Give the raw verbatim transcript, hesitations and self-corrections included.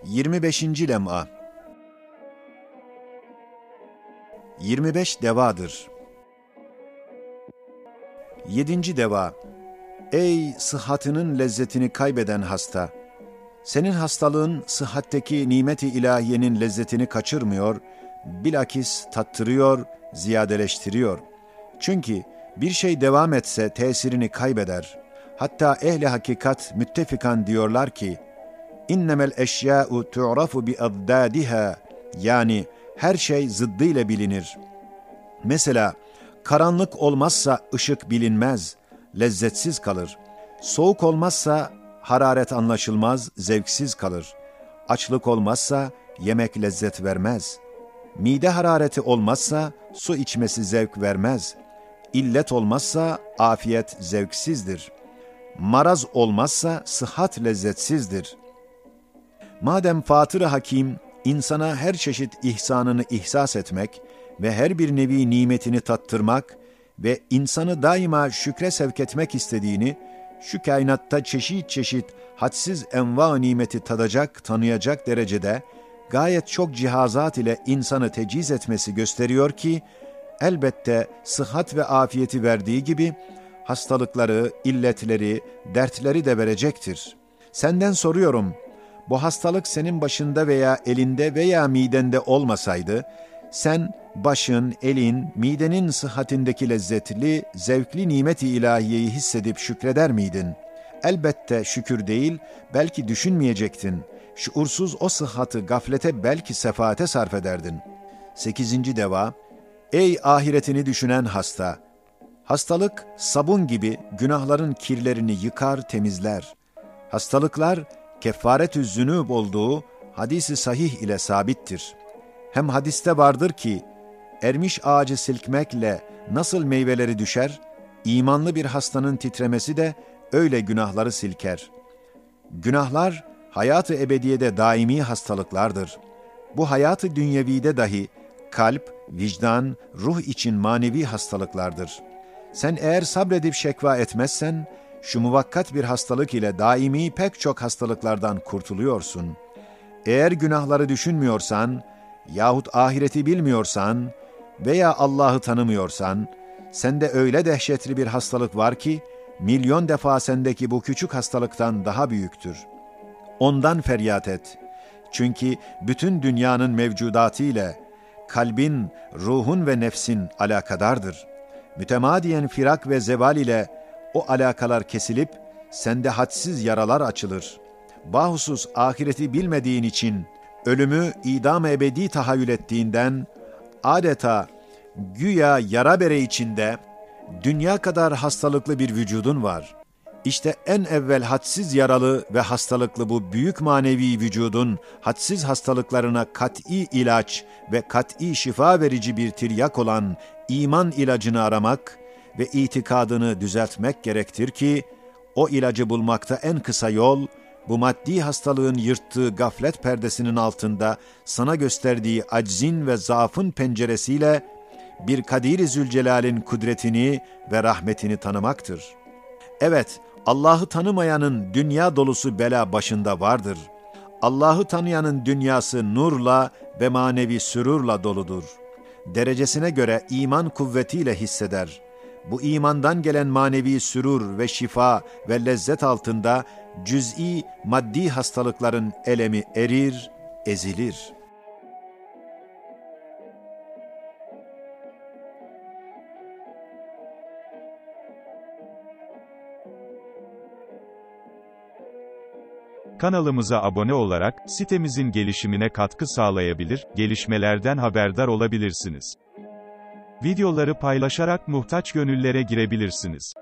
Yirmi beşinci lem'a. Yirmi beş devadır. Yedinci deva. Ey, sıhhatının lezzetini kaybeden hasta! Senin hastalığın sıhhatteki nimet-i ilahiyenin lezzetini kaçırmıyor, bilakis tattırıyor, ziyadeleştiriyor. Çünkü bir şey devam etse tesirini kaybeder. Hatta ehli hakikat müttefikan diyorlar ki, "İnnemel eşya'u tu'rafu bi addadiha", yani her şey zıddıyla bilinir. Mesela, karanlık olmazsa ışık bilinmez, lezzetsiz kalır. Soğuk olmazsa hararet anlaşılmaz, zevksiz kalır. Açlık olmazsa yemek lezzet vermez. Mide harareti olmazsa su içmesi zevk vermez. İllet olmazsa afiyet zevksizdir. Maraz olmazsa sıhhat lezzetsizdir. Madem Fatır-ı Hakim insana her çeşit ihsanını ihsas etmek ve her bir nevi nimetini tattırmak ve insanı daima şükre sevk etmek istediğini, şu kainatta çeşit çeşit hadsiz enva-ı nimeti tadacak, tanıyacak derecede gayet çok cihazat ile insanı teciz etmesi gösteriyor ki, elbette sıhhat ve afiyeti verdiği gibi hastalıkları, illetleri, dertleri de verecektir. Senden soruyorum, bu hastalık senin başında veya elinde veya midende olmasaydı, sen başın, elin, midenin sıhhatindeki lezzetli, zevkli nimet-i ilahiyeyi hissedip şükreder miydin? Elbette şükür değil, belki düşünmeyecektin. Şuursuz o sıhhatı gaflete, belki sefaate sarf ederdin. Sekizinci deva. Ey ahiretini düşünen hasta! Hastalık sabun gibi günahların kirlerini yıkar, temizler. Hastalıklar keffaretü zünub olduğu hadisi sahih ile sabittir. Hem hadiste vardır ki, ermiş ağacı silkmekle nasıl meyveleri düşer, imanlı bir hastanın titremesi de öyle günahları silker. Günahlar hayat-ı ebediyede daimi hastalıklardır. Bu hayat-ı dünyevide dahi kalp, vicdan, ruh için manevi hastalıklardır. Sen eğer sabredip şekva etmezsen, şu muvakkat bir hastalık ile daimi pek çok hastalıklardan kurtuluyorsun. Eğer günahları düşünmüyorsan yahut ahireti bilmiyorsan veya Allah'ı tanımıyorsan, sende öyle dehşetli bir hastalık var ki, milyon defa sendeki bu küçük hastalıktan daha büyüktür. Ondan feryat et. Çünkü bütün dünyanın mevcudatı ile kalbin, ruhun ve nefsin alakadardır. Mütemadiyen firak ve zeval ile o alakalar kesilip, sende hadsiz yaralar açılır. Bahusus ahireti bilmediğin için ölümü idam-ı ebedi tahayyül ettiğinden, adeta güya yara bere içinde dünya kadar hastalıklı bir vücudun var. İşte en evvel hadsiz yaralı ve hastalıklı bu büyük manevi vücudun hadsiz hastalıklarına kat'i ilaç ve kat'i şifa verici bir tiryak olan iman ilacını aramak ve itikadını düzeltmek gerektir ki, o ilacı bulmakta en kısa yol, bu maddi hastalığın yırttığı gaflet perdesinin altında sana gösterdiği aczin ve zaafın penceresiyle bir Kadir-i Zülcelal'in kudretini ve rahmetini tanımaktır. Evet, Allah'ı tanımayanın dünya dolusu bela başında vardır. Allah'ı tanıyanın dünyası nurla ve manevi sürurla doludur. Derecesine göre iman kuvvetiyle hisseder. Bu imandan gelen manevi sürur ve şifa ve lezzet altında cüz'i maddi hastalıkların elemi erir, ezilir. Kanalımıza abone olarak sitemizin gelişimine katkı sağlayabilir, gelişmelerden haberdar olabilirsiniz. Videoları paylaşarak muhtaç gönüllere girebilirsiniz.